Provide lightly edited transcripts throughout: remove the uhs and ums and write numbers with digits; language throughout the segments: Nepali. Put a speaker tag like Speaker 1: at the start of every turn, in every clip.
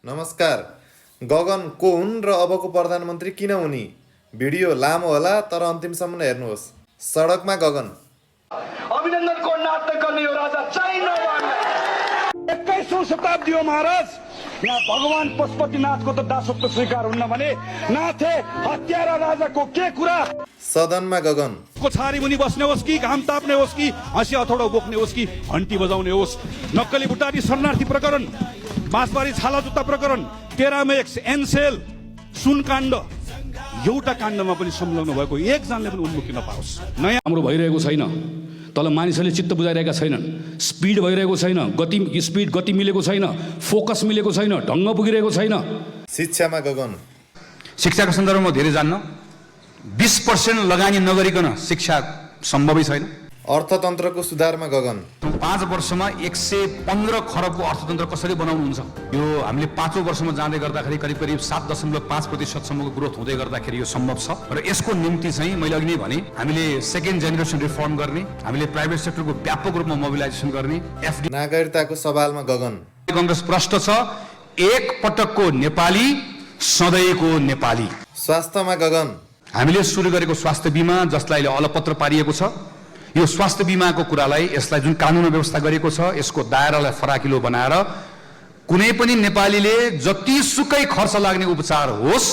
Speaker 1: नमस्कार। गगन को हुन् र अबको प्रधानमन्त्री किन हुने? भिडियो लामो होला तर अन्तिमसम्म हेर्नुहोस्। सडकमा गगन।
Speaker 2: अभिनन्दनको नाटक गर्ने यो राजा चाहिन्न। 21औं शताब्दी हो महाराज। यहाँ भगवान पशुपतिनाथको त दासत्व स्वीकार हुन्न भने नाथे हत्यारा राजाको के कुरा?
Speaker 1: सदनमा गगन।
Speaker 3: छारी मुनि बस्ने होस् कि घाम ताप्ने होस् कि हँसी हथौडा बोक्ने होस् कि घन्टी बजाउने होस्, नक्कली भुटानी शरणार्थी प्रकरण, बाँसबारी छाला जुत्ता प्रकरण, टेरामेक्स, एनसेल, सुनकाण्ड, एउटा काण्डमा पनि संलग्न भएको एकजनाले पनि उन्मुखी नपाओस्।
Speaker 4: नयाँ हाम्रो भइरहेको छैन, तल मानिसहरूले चित्त बुझाइरहेका छैनन्, स्पिड भइरहेको छैन, गति मिलेको छैन, फोकस मिलेको छैन, ढङ्ग पुगिरहेको छैन।
Speaker 1: शिक्षामा गगन।
Speaker 5: शिक्षाको सन्दर्भमा धेरै जान्न, 20% लगानी नगरिकन शिक्षा सम्भवै छैन।
Speaker 1: अर्थतन्त्रको सुधारमा गगन।
Speaker 5: 5 वर्षमा 115 खरबको अर्थतन्त्र कसरी बनाउनुहुन्छ? यो हामीले 5औं वर्षमा जाँदै गर्दाखेरि करिब 7.5% ग्रोथ हुँदै गर्दाखेरि यो सम्भव छ। र यसको निम्ति चाहिँ मैले अघि नै भने हामीले सेकेन्ड जेनेरेसन रिफर्म गर्ने, हामीले प्राइभेट सेक्टरको व्यापक रूपमा मोबिलाइजेसन गर्ने।
Speaker 1: नागरिकताको सवालमा गगन।
Speaker 5: कांग्रेस प्रष्ट छ, एक पटकको नेपाली सधैँको नेपाली।
Speaker 1: स्वास्थ्यमा गगन।
Speaker 5: हामीले सुरु गरेको स्वास्थ्य बीमा जसलाई अहिले अलपत्र पारिएको छ, यो स्वास्थ्य बीमाको कुरालाई, यसलाई जुन कानुन व्यवस्था गरेको छ, यसको दायरालाई फराकिलो बनाएर कुनै पनि नेपालीले जतिसुकै खर्च लाग्ने उपचार होस्,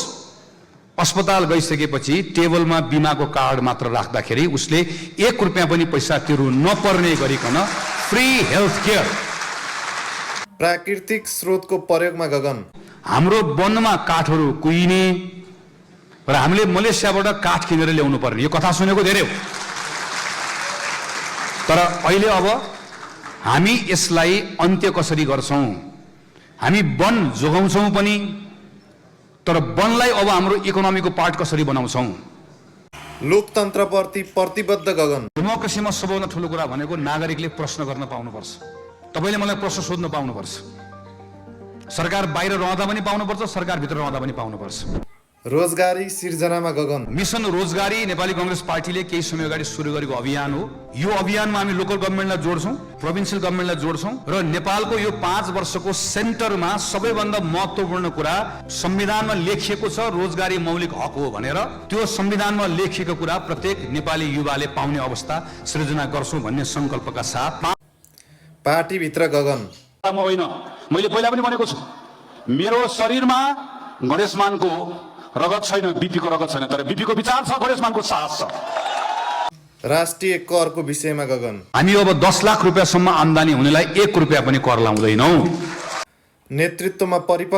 Speaker 5: अस्पताल गइसकेपछि टेबलमा बीमाको कार्ड मात्र राख्दाखेरि उसले 1 रुपैयाँ पनि पैसा तिर्नु नपर्ने गरिकन फ्री हेल्थ केयर।
Speaker 1: प्राकृतिक स्रोतको प्रयोगमा गगन।
Speaker 5: हाम्रो वनमा काठहरू कुहिने र हामीले मलेसियाबाट काठ किनेर ल्याउनु पर्ने, यो कथा सुनेको धेरै हो। तर अहिले अब हामी यसलाई अन्त्य कसरी गर्छौं? हामी वन जोगाउँछौं पनि, तर वनलाई अब हाम्रो इकोनोमीको पार्ट कसरी बनाउँछौं?
Speaker 1: लोकतन्त्रप्रति प्रतिबद्ध गगन।
Speaker 5: डेमोक्रेसीमा सबभन्दा ठुलो कुरा भनेको नागरिकले प्रश्न गर्न पाउनुपर्छ। तपाईले मलाई प्रश्न सोध्न पाउनुपर्छ। सरकार बाहिर रहँदा पनि पाउनुपर्छ, सरकार भित्र रहँदा पनि पाउनुपर्छ।
Speaker 1: रोजगारी सिर्जनामा गगन।
Speaker 5: मिशन रोजगारी नेपाली कांग्रेस पार्टीले केही समय अगाडि सुरु गरेको अभियान हो। यो अभियानमा हामी लोकल गभर्नमेन्टलाई जोड्छौं, प्रोभिन्सियल गभर्नमेन्टलाई जोड्छौं र नेपालको यो 5 वर्षको सेन्टरमा सबैभन्दा महत्त्वपूर्ण कुरा संविधानमा लेखिएको छ, रोजगारी मौलिक हक हो भनेर। त्यो संविधानमा लेखिएको कुरा प्रत्येक नेपाली युवाले पाउने अवस्था सृजना गर्छौं भन्ने संकल्पका साथ।
Speaker 1: पार्टी भित्र गगन।
Speaker 3: होइन, मैले पहिला पनि भनेको छु, मेरो शरीरमा गणेशमानको रगत छैन, बीपीको रगत छैन, तर बीपीको विचार छ, गणेशमानको साहस छ।
Speaker 1: राष्ट्रिय करको विषयमा गगन।
Speaker 5: हामी अब 10 लाख रुपैयाँसम्म आम्दानी हुनेलाई 1 रुपैयाँ पनि कर लाउँदैनौं।
Speaker 1: नेतृत्वमा परिपक्व